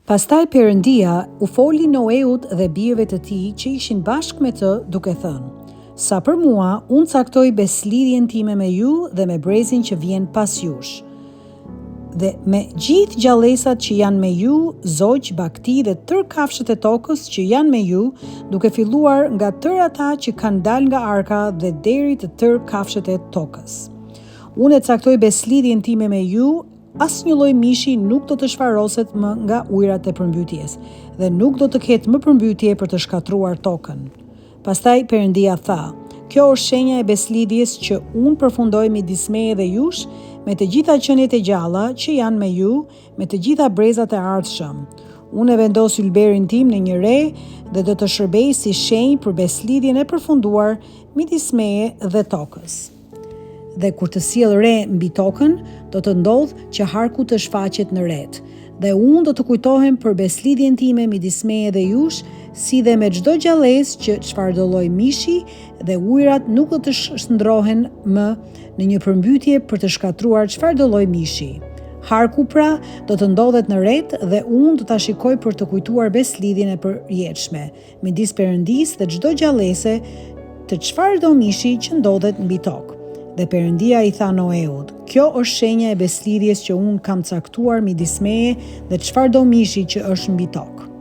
Pastaj Perëndia u foli Noeut dhe bijve të tij që ishin bashkë me të, duke thënë, Sa për mua, unë caktoj besëlidhjen time me ju dhe me brezin që vjen pas jush, dhe me gjithë gjallesat që janë me ju, zogj, bagëti dhe tërë kafshët e tokës që janë me ju, duke filluar nga tërë ata që kanë dalë nga arka dhe deri te tërë kafshët e tokës. Unë e caktoj besëlidhjen time me ju, Asnjë lloj mishi nuk do të shfaroset më nga ujërat e përmbytjes, dhe nuk do të ketë më përmbytje për të shkatërruar tokën. Pastaj Perëndia tha, Kjo është shenja e besëlidhjes që unë përfundoj midis meje dhe jush, me të gjitha qeniet e gjalla që janë me ju, me të gjitha brezat e ardhshëm. Unë e vendos ylberin tim në një re dhe do të shërbejë si shenjë për besëlidhjen e përfunduar midis meje dhe tokës. Dhe kur të sjell re mbi tokën, do të ndodhë që harku të shfaqet në retë. Dhe unë do të kujtohem për besëlidhjen time midis meje dhe jush, si dhe me çdo gjallesë të çfarëdolloj mishi, dhe ujërat nuk do të shndërrohen më në një përmbytje për të shkatërruar çfarëdolloj mishi. Harku, pra, do të ndodhet në retë dhe unë do ta shikoj për të kujtuar besëlidhjen e përjetshme, midis Perëndisë dhe çdo gjallese të çfarëdo mishi që ndodhet mbi tokë. Dhe Perëndia i tha Noeut, Kjo është shenja e besëlidhjes që unë kam caktuar midis meje dhe çfarëdo mishi që është mbi tokë.